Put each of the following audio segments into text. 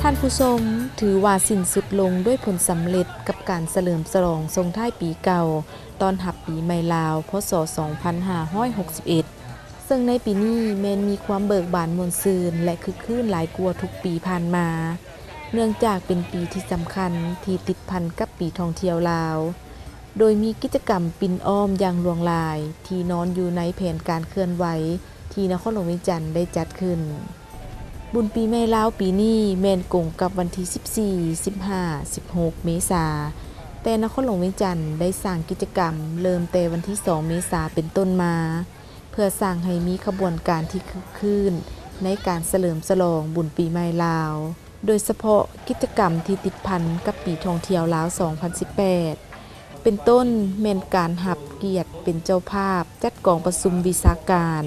ທ່ານຜູ້ຊົມ, ຖືວ່າສິ້ນສຸດລົງດ້ວຍຜົນສຳເລັດກັບການສະເຫຼີມສະຫຼອງສົ່ງທ້າຍປີເກົ່າ ຕ້ອນຮັບປີໃໝ່ລາວ ພ.ສ. ສອງພັນຫ້າຮ້ອຍຫົກສິບເອັດ ເຊິ່ງໃນປີນີ້ແມ່ນມີຄວາມເບີກບານມ່ວນຊື່ນ ແລະ ຄຶກຄື້ນຫຼາຍກວ່າທຸກປີຜ່ານມາ, ເນື່ອງຈາກເປັນປີທີ່ສຳຄັນທີ່ຕິດພັນກັບປີທ່ອງທ່ຽວລາວ, ໂດຍມີກິດຈະກຳປິ່ນອ້ອມຢ່າງຫຼວງຫຼາຍທີ່ນອນຢູ່ໃນແຜນການເຄື່ອນໄຫວທີ່ນະຄອນຫຼວງວຽງຈັນໄດ້ຈັດຂຶ້ນ. ບຸນປີໃໝ່ລາວປີນີ້ແມ່ນກົງກັບວັນທີສິບສີ່ ສິບຫ້າ ສິບຫົກ ເມສາ, ແຕ່ນະຄອນຫຼວງວຽງຈັນໄດ້ສ້າງກິດຈະກຳເລີ່ມແຕ່ວັນທີສອງ ເມສາເປັນຕົ້ນມາ ເພື່ອສ້າງໃຫ້ມີຂະບວນການທີ່ຄຶກຄື້ນໃນການສະເຫຼີມສະຫຼອງບຸນປີໃໝ່ລາວ, ໂດຍສະເພາະກິດຈະກຳທີ່ຕິດພັນກັບປີທ່ອງທ່ຽວລາວ ສອງພັນສິບແປດ ເປັນຕົ້ນແມ່ນການຮັບກຽດເປັນເຈົ້າພາບຈັດກອງປະຊຸມວິຊາການ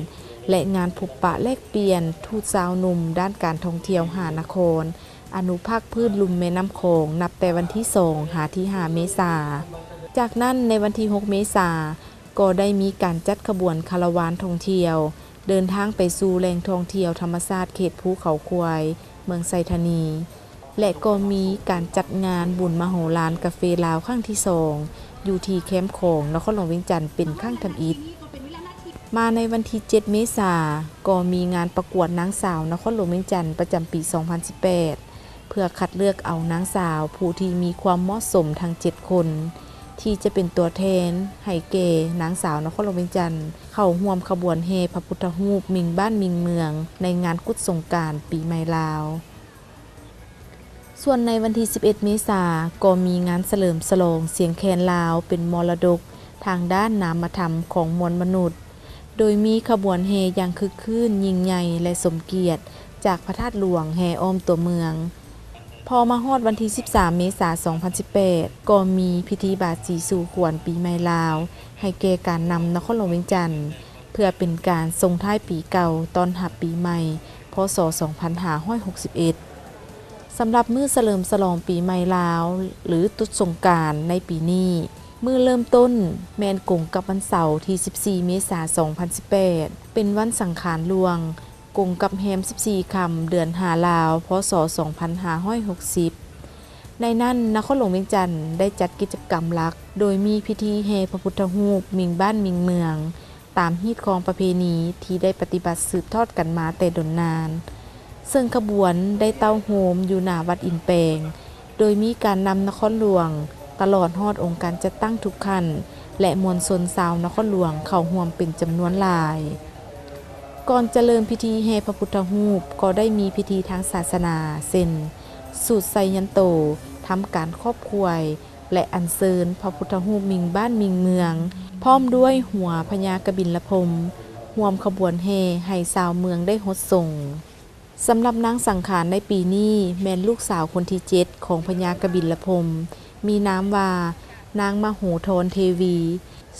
ແລະ ງານພົບປະແລກປ່ຽນທູດຊາວໜຸ່ມດ້ານການທ່ອງທ່ຽວຫ້ານະຄອນ ອະນຸພາກພືດລຸ່ມແມ່ນ້ຳຂອງ ນັບແຕ່ວັນທີສອງ ຫາທີຫ້າ ເມສາ. ຈາກນັ້ນໃນວັນທີຫົກ ເມສາ ກໍໄດ້ມີການຈັດຂະບວນຄາລາວານທ່ອງທ່ຽວ ເດີນທາງໄປສູ່ແຫຼ່ງທ່ອງທ່ຽວທຳມະຊາດເຂດພູເຂົາຄວາຍ ເມືອງໄຊທານີ ແລະ ກໍມີການຈັດງານບຸນມະໂຫລານກາເຟລາວຄັ້ງທີສອງ ຢູ່ທີ່ແຄມຂອງນະຄອນຫຼວງວຽງຈັນເປັນຄັ້ງທຳອິດ. ມາໃນວັນທີເຈັດ ເມສາ ກໍມີງານປະກວດນາງສາວນະຄອນຫຼວງວຽງຈັນປະຈຳປີສອງພັນສິບແປດ ເພື່ອຄັດເລືອກເອົານາງສາວຜູ້ທີ່ມີຄວາມເໝາະສົມທັງເຈັດຄົນ ທີ່ຈະເປັນຕົວແທນໃຫ້ແກ່ນາງສາວນະຄອນຫຼວງວຽງຈັນ ເຂົ້າຮ່ວມຂະບວນແຫ່ພະພຸດທະຮູບມິ່ງບ້ານມິ່ງເມືອງ ໃນງານກຸດສົງການປີໃໝ່ລາວ. ສ່ວນໃນວັນທີສິບເອັດ ເມສາ ກໍມີງານສະເຫຼີມສະຫຼອງສຽງແຄນລາວເປັນມໍລະດົກທາງດ້ານນາມະທຳຂອງມວນມະນຸດ, ໂດຍມີຂະບວນແຫ່ຢ່າງຄຶກຄື້ນ, ຍິ່ງໃຫຍ່ ແລະ ສົມກຽດ ຈາກພະທາດຫຼວງແຫ່ອ້ອມຕົວເມືອງ. ພໍມາຮອດວັນທີສິບສາມ ເມສາ ສອງພັນສິບແປດ ກໍມີພິທີບາສີສູ່ຂວັນປີໃໝ່ລາວ ໃຫ້ແກ່ການນຳນະຄອນຫຼວງວຽງຈັນ ເພື່ອເປັນການສົ່ງທ້າຍປີເກົ່າຕ້ອນຮັບປີໃໝ່ ພ.ສ. ສອງພັນຫ້າຮ້ອຍຫົກສິບເອັດ. ສຳລັບມື້ສະເຫຼີມສະຫຼອງປີໃໝ່ລາວ ຫຼື ຕຸດສົງການໃນປີນີ້, ມື້ເລີ່ມຕົ້ນແມ່ນກົງກັບວັນເສົາທີສິບສີ່ ເມສາ ສອງພັນສິບແປດ ເປັນວັນສັງຂານຫຼວງ, ກົງກັບແຮມສິບສີ່ຄ່ຳ ເດືອນຫ້າລາວ ພ.ສ. ສອງພັນຫ້າຮ້ອຍຫົກສິບ. ໃນນັ້ນນະຄອນຫຼວງວຽງຈັນໄດ້ຈັດກິດຈະກຳຫຼັກ ໂດຍມີພິທີແຫ່ພະພຸດທະຮູບມິ່ງບ້ານມິ່ງເມືອງ ຕາມຮີດຄອງປະເພນີທີ່ໄດ້ປະຕິບັດສືບທອດກັນມາແຕ່ດົນນານ, ເຊິ່ງຂະບວນໄດ້ເຕົ້າໂຮມຢູ່ໜ້າວັດອິນແປງ, ໂດຍມີການນຳນະຄອນຫຼວງ ຕະຫຼອດຮອດອົງການຈັດຕັ້ງທຸກຂັ້ນ ແລະ ມວນຊົນຊາວນະຄອນຫຼວງເຂົ້າຮ່ວມເປັນຈຳນວນຫຼາຍ. ກ່ອນຈະເລີ່ມພິທີແຫ່ພະພຸດທະຮູບ ກໍໄດ້ມີພິທີທາງສາສະໜາ ເຊັ່ນ ສູດໄຊຍັນໂຕ, ທຳການຂອບຂວາຍ ແລະ ອັນເຊີນພະພຸດທະຮູບມິ່ງບ້ານມິ່ງເມືອງ ພ້ອມດ້ວຍຫົວພະຍາກະບິນລະພົມ ຮ່ວມຂະບວນແຫ່ໃຫ້ຊາວເມືອງໄດ້ຫົດສົງ. ສຳລັບນາງສັງຂານໃນປີນີ້ ແມ່ນລູກສາວຄົນທີເຈັດຂອງພະຍາກະບິນລະພົມ, ມີນາມວ່າ ນາງມະໂຫທອນເທວີ,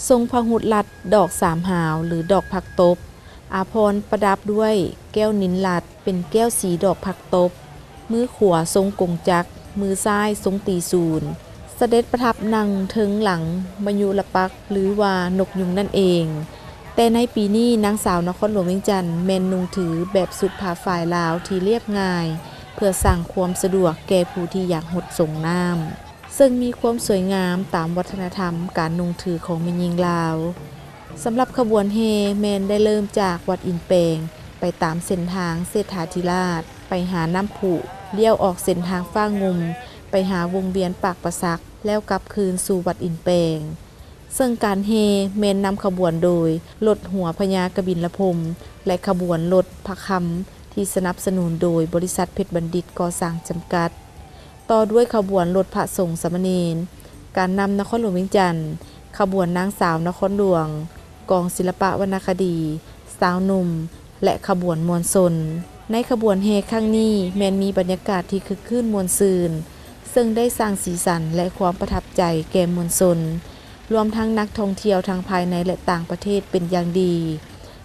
ຊົງພະຫຸດລັດດອກສາມຫາວ ຫຼື ດອກຜັກຕົບ, ອາພອນປະດັບດ້ວຍແກ້ວນິນລັດ ເປັນແກ້ວສີດອກຜັກຕົບ, ມືຂວາຊົງກົງຈັກ, ມືຊ້າຍຊົງຕີສູນ, ສະເດັດປະທັບນັ່ງເທິງຫຼັງມະຍຸລະປັກ ຫຼືວ່ານົກຍຸງນັ້ນເອງ. ແຕ່ໃນປີນີ້ນາງສາວນະຄອນຫຼວງວຽງຈັນແມ່ນນຸ່ງຖືແບບຊຸດຜ້າຝ້າຍລາວທີ່ລຽບງ່າຍ ເພື່ອສ້າງຄວາມສະດວກແກ່ຜູ້ທີ່ຢາກຫົດສົງນ້ຳ, ເຊິ່ງມີຄວາມສວຍງາມຕາມວັດທະນະທຳການນຸ່ງຖືຂອງແມ່ຍິງລາວ. ສຳລັບຂະບວນແຫ່ແມ່ນໄດ້ເລີ່ມຈາກວັດອິນແປງ ໄປຕາມເສັ້ນທາງເສດຖາທິລາດ ໄປຫານ້ຳພຸ, ລ້ຽວອອກເສັ້ນທາງຟ້າງຸ່ມ ໄປຫາວົງວຽນປາກປະສັກ ແລ້ວກັບຄືນສູ່ວັດອິນແປງ. ເຊິ່ງການແຫ່ແມ່ນນຳຂະບວນໂດຍລົດຫົວພະຍາກະບິນລະພົມ ແລະ ຂະບວນລົດພະຄຳ ທີ່ສະໜັບສະໜູນໂດຍບໍລິສັດເພັດບັນດິດກໍ່ສ້າງຈຳກັດ, ຕໍ່ດ້ວຍຂະບວນລົດພະສົງສາມະເນນ, ການນຳນະຄອນຫຼວງວຽງຈັນ, ຂະບວນນາງສາວນະຄອນຫຼວງ, ກອງສິລະປະວັນນະຄະດີ, ຊາວໜຸ່ມ ແລະ ຂະບວນມວນຊົນ. ໃນຂະບວນແຫ່ຄັ້ງນີ້ແມ່ນມີບັນຍາກາດທີ່ຄຶກຄື້ນມ່ວນຊື່ນ, ເຊິ່ງໄດ້ສ້າງສີສັນ ແລະ ຄວາມປະທັບໃຈແກ່ມວນຊົນ, ລວມທັງນັກທ່ອງທ່ຽວທັງພາຍໃນ ແລະ ຕ່າງປະເທດເປັນຢ່າງດີ,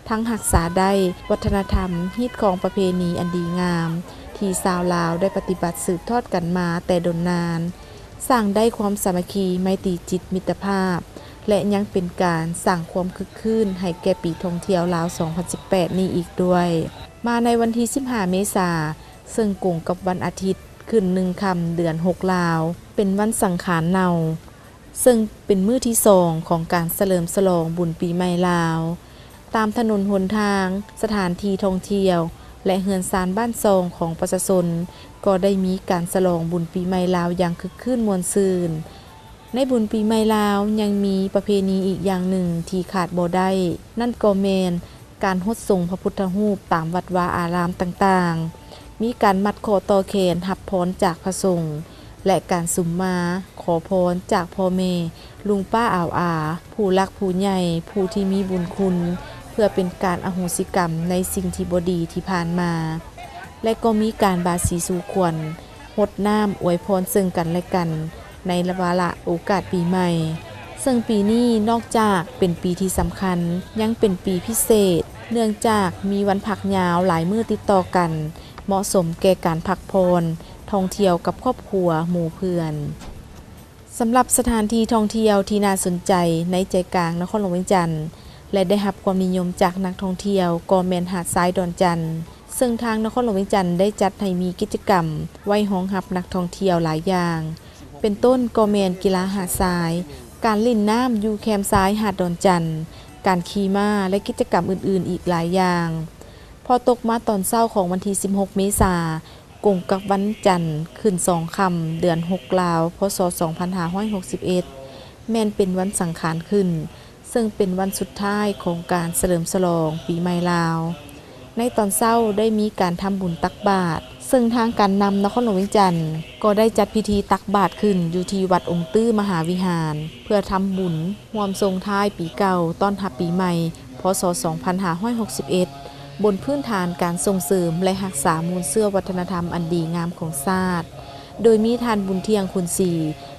ທັງຮັກສາໄດ້ວັດທະນະທຳ, ຮີດຄອງປະເພນີອັນດີງາມ ທີ່ຊາວລາວໄດ້ປະຕິບັດສືບທອດກັນມາແຕ່ດົນນານ, ສ້າງໄດ້ຄວາມສາມັກຄີ, ໄມຕີຈິດມິດຕະພາບ ແລະ ຍັງເປັນການສ້າງຄວາມຄຶກຄື້ນໃຫ້ແກ່ປີທ່ອງທ່ຽວລາວສອງພັນສິບແປດນີ້ອີກດ້ວຍ. ມາໃນວັນທີສິບຫ້າເມສາ, ເຊິ່ງກົງກັບວັນອາທິດ, ຂຶ້ນໜຶ່ງຄ່ຳເດືອນຫົກລາວ ເປັນວັນສັງຂານເນົ່າ ເຊິ່ງເປັນມື້ທີສອງຂອງການສະເຫຼີມສະຫຼອງບຸນປີໃໝ່ລາວ. ຕາມຖະໜົນຫົນທາງ, ສະຖານທີ່ທ່ອງທ່ຽວ ແລະ ເຮືອນຊານບ້ານຊ່ອງຂອງປະຊາຊົນ ກໍໄດ້ມີການສະຫຼອງບຸນປີໃໝ່ລາວຢ່າງຄຶກຄື້ນມ່ວນຊື່ນ. ໃນບຸນປີໃໝ່ລາວຍັງມີປະເພນີອີກຢ່າງໜຶ່ງທີ່ຂາດບໍ່ໄດ້, ນັ້ນກໍແມ່ນການຫົດສົງພະພຸດທະຮູບຕາມວັດວາອາຣາມຕ່າງໆ, ມີການມັດຂໍ້ຕໍ່ແຂນຮັບພອນຈາກພະສົງ ແລະ ການສຸມມາຂໍພອນຈາກພໍ່ແມ່, ລຸງປ້າອາວອາ, ຜູ້ຫຼັກຜູ້ໃຫຍ່, ຜູ້ທີ່ມີບຸນຄຸນ, ເພື່ອເປັນການອະໂຫສິກຳໃນສິ່ງທີ່ບໍ່ດີທີ່ຜ່ານມາ ແລະ ກໍມີການບາສີສູ່ຂວັນ, ຫົດນ້ຳອວຍພອນເຊິ່ງກັນແລະກັນໃນວາລະໂອກາດປີໃໝ່. ເຊິ່ງປີນີ້ນອກຈາກເປັນປີທີ່ສຳຄັນ, ຍັງເປັນປີພິເສດ ເນື່ອງຈາກມີວັນພັກຍາວຫຼາຍມື້ຕິດຕໍ່ກັນ, ເໝາະສົມແກ່ການພັກຜ່ອນ, ທ່ອງທ່ຽວກັບຄອບຄົວ, ໝູ່ເພື່ອນ. ສຳລັບສະຖານທີ່ທ່ອງທ່ຽວທີ່ໜ້າສົນໃຈໃນໃຈກາງນະຄອນຫຼວງວຽງຈັນ ແລະ ໄດ້ຮັບຄວາມນິຍົມຈາກນັກທ່ອງທ່ຽວ ກໍແມ່ນຫາດຊາຍດອນຈັນ, ເຊິ່ງທາງນະຄອນຫຼວງວຽງຈັນໄດ້ຈັດໃຫ້ມີກິດຈະກຳໄວ້ຮອງຮັບນັກທ່ອງທ່ຽວຫຼາຍຢ່າງ, ເປັນຕົ້ນກໍແມ່ນກິລາຫາດຊາຍ, ການຫຼິ້ນນ້ຳຢູ່ແຄມຊາຍຫາດດອນຈັນ, ການຂີ່ມ້າ ແລະ ກິດຈະກຳອື່ນໆອີກຫຼາຍຢ່າງ. ພໍຕົກມາຕອນເຊົ້າຂອງວັນທີສິບຫົກເມສາ ກົງກັບວັນຈັນຂຶ້ນສອງຄ່ຳເດືອນຫົກລາວ ພ.ສ. ສອງພັນຫ້າຮ້ອຍຫົກສິບເອັດ ແມ່ນເປັນວັນສັງຂານຂຶ້ນ ເຊິ່ງເປັນວັນສຸດທ້າຍຂອງການສະເຫຼີມສະຫຼອງປີໃໝ່ລາວ. ໃນຕອນເຊົ້າໄດ້ມີການທຳບຸນຕັກບາດ, ເຊິ່ງທາງການນຳນະຄອນຫຼວງວຽງຈັນກໍໄດ້ຈັດພິທີຕັກບາດຂຶ້ນຢູ່ທີ່ວັດອົງຕື້ມະຫາວິຫານ ເພື່ອທຳບຸນຮ່ວມສົ່ງທ້າຍປີເກົ່າ ຕ້ອນຮັບປີໃໝ່ ພ.ສ. ສອງພັນຫ້າຮ້ອຍຫົກສິບເອັດ ບົນພື້ນຖານການສົ່ງເສີມ ແລະ ຮັກສາມູນເຊື້ອວັດທະນະທຳອັນດີງາມຂອງຊາດ, ໂດຍມີທ່ານ ບຸນທ່ຽງ ຂຸນສີ,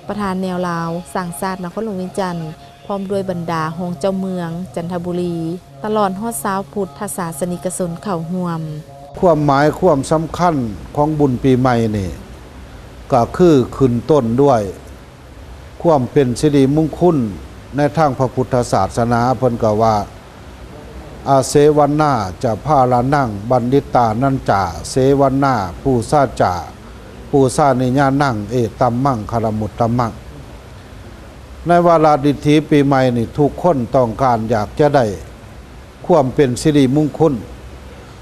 ປະທານແນວລາວສ້າງຊາດນະຄອນຫຼວງວຽງຈັນ, ພ້ອມດ້ວຍບັນດາຮອງເຈົ້າເມືອງຈັນທະບູລີ, ຕະຫຼອດຮອດຊາວພຸດທະສາສະນິກະຊົນເຂົ້າຮ່ວມ. ຄວາມໝາຍຄວາມສຳຄັນຂອງບຸນປີໃໝ່ນີ້ ກໍຄືຂຶ້ນຕົ້ນດ້ວຍຄວາມເປັນສິລິມຸງຄຸນໃນທາງພະພຸດທະສາສະໜາ, ເພິ່ນກໍວ່າ ອາເສວັນນາຈະພາລານັງ ບັນດິຕານັນຈາເສວັນນາ ປູຊາຈາ ປູຊານິຍານັງ ເອຕັມມັງຄະລະມຸດຕະມັງ. ໃນວາລະດິຖີປີໃໝ່ນີ້ ທຸກຄົນຕ້ອງການຢາກຈະໄດ້ຄວາມເປັນສິລິມຸງຄຸນ.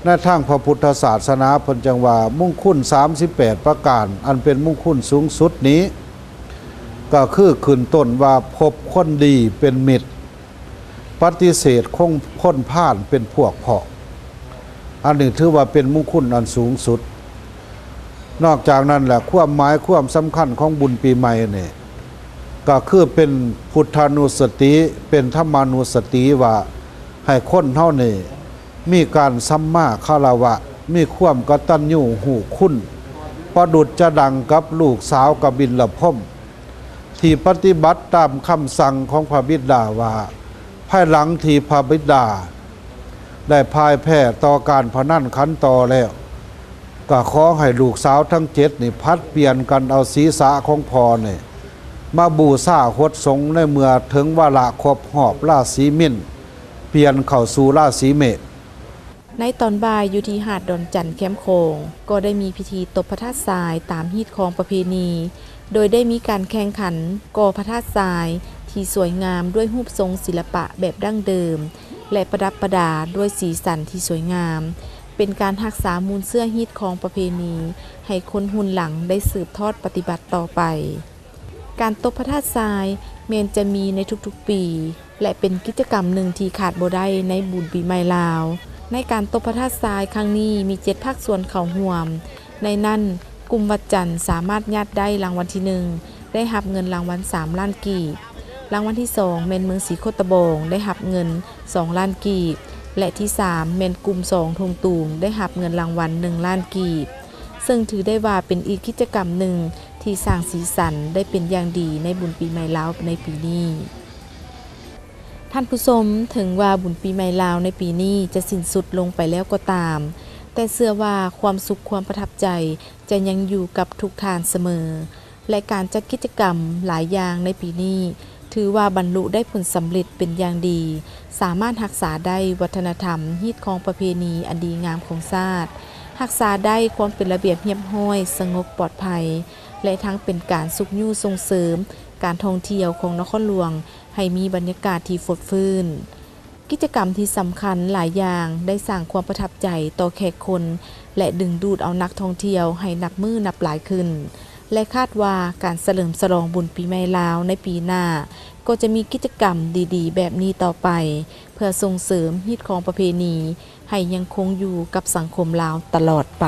ໃນທາງພະພຸດທະສາສະໜາ ເພິ່ນຈັ່ງວ່າ ມຸງຄຸນສາມສິບແປດປະການ ອັນເປັນມຸງຄຸນສູງສຸດນີ້ ກໍຄືຂຶ້ນຕົ້ນວ່າ ພົບຄົນດີເປັນມິດ, ປະຕິເສດຄົນພານເປັນພວກພ້ອງ. ອັນນີ້ຖືວ່າເປັນມຸງຄຸນອັນສູງສຸດ. ນອກຈາກນັ້ນແລ້ວ ຄວາມໝາຍຄວາມສຳຄັນຂອງບຸນປີໃໝ່ນີ້ ກໍຄືເປັນພຸດທານຸສະຕິ, ເປັນທຳມານຸສະຕິ ວ່າໃຫ້ຄົນເຮົານີ້ມີການສຳມາຄາລະວະ, ມີຄວາມກະຕັນຍູຮູ້ຄຸນ, ປະດຸດຈະດັ່ງກັບລູກສາວກະບິນລະພົມ ທີ່ປະຕິບັດຕາມຄຳສັ່ງຂອງພະບິດດາວ່າ ພາຍຫຼັງທີ່ພະບິດດາໄດ້ພ່າຍແພ້ຕໍ່ການພະນັນຂັນຕໍ່ແລ້ວ ກໍຂໍໃຫ້ລູກສາວທັງເຈັດນີ້ຜັດປ່ຽນກັນເອົາສີສະຂອງພໍ່ນີ້ມາບູຊາຫົດສົງ ໃນເມື່ອເຖິງວາລະຄົບຮອບລາສີມິນ ປ່ຽນເຂົ້າສູ່ລາສີເມດ. ໃນຕອນບ່າຍຢູ່ທີ່ຫາດດອນຈັນແຄມຂອງ ກໍໄດ້ມີພິທີຕົບພະທາດຊາຍຕາມຮີດຄອງປະເພນີ ໂດຍໄດ້ມີການແຂ່ງຂັນກໍ່ພະທາດຊາຍທີ່ສວຍງາມດ້ວຍຮູບຊົງສິລະປະແບບດັ້ງເດີມ ແລະ ປະດັບປະດາດ້ວຍສີສັນທີ່ສວຍງາມ ເປັນການຮັກສາມູນເຊື້ອຮີດຄອງປະເພນີໃຫ້ຄົນຮຸ່ນຫຼັງໄດ້ສືບທອດປະຕິບັດຕໍ່ໄປ. ການຕົບພະທາດຊາຍແມ່ນຈະມີໃນທຸກໆປີ ແລະ ເປັນກິດຈະກຳໜຶ່ງທີ່ຂາດບໍ່ໄດ້ໃນບຸນປີໃໝ່ລາວ. ໃນການຕົບພະທາດຊາຍຄັ້ງນີ້ມີເຈັດພາກສ່ວນເຂົ້າຮ່ວມ, ໃນນັ້ນ ກຸ່ມວັດຈັນສາມາດຍາດໄດ້ລາງວັນທີໜຶ່ງ ໄດ້ຮັບເງິນລາງວັນສາມລ້ານກີບ, ລາງວັນທີສອງແມ່ນເມືອງສີໂຄດຕະບອງ ໄດ້ຮັບເງິນສອງລ້ານກີບ ແລະ ທີສາມແມ່ນກຸ່ມສອງທົ່ງຕູງ ໄດ້ຮັບເງິນລາງວັນໜຶ່ງລ້ານກີບ. ເຊິ່ງຖືໄດ້ວ່າເປັນອີກກິດຈະກຳໜຶ່ງທີ່ສ້າງສີສັນໄດ້ເປັນຢ່າງດີໃນບຸນປີໃໝ່ລາວໃນປີນີ້. ທ່ານຜູ້ຊົມ, ເຖິງວ່າບຸນປີໃໝ່ລາວໃນປີນີ້ຈະສິ້ນສຸດລົງໄປແລ້ວກໍຕາມ, ແຕ່ເຊື່ອວ່າຄວາມສຸກຄວາມປະທັບໃຈຈະຍັງຢູ່ກັບທຸກທ່ານສະເໝີ. ແລະ ການຈັດກິດຈະກຳຫຼາຍຢ່າງໃນປີນີ້ ຖືວ່າບັນລຸໄດ້ຜົນສຳເລັດເປັນຢ່າງດີ, ສາມາດຮັກສາໄດ້ວັດທະນະທຳ, ຮີດຄອງປະເພນີອັນດີງາມຂອງຊາດ, ຮັກສາໄດ້ຄວາມເປັນລະບຽບຮຽບຮ້ອຍ, ສະຫງົບປອດໄພ ແລະ ທັງເປັນການຊຸກຍູ້ສົ່ງເສີມການທ່ອງທ່ຽວຂອງນະຄອນຫຼວງ ໃຫ້ມີບັນຍາກາດທີ່ຟົດຟື້ນ. ກິດຈະກຳທີ່ສຳຄັນຫຼາຍຢ່າງໄດ້ສ້າງຄວາມປະທັບໃຈຕໍ່ແຂກຄົນ ແລະ ດຶງດູດເອົານັກທ່ອງທ່ຽວໃຫ້ນັບມື້ນັບຫຼາຍຂຶ້ນ ແລະ ຄາດວ່າການສະເຫຼີມສະຫຼອງບຸນປີໃໝ່ລາວໃນປີໜ້າ ກໍຈະມີກິດຈະກຳດີໆແບບນີ້ຕໍ່ໄປ ເພື່ອສົ່ງເສີມຮີດຄອງປະເພນີໃຫ້ຍັງຄົງຢູ່ກັບສັງຄົມລາວຕະຫຼອດໄປ.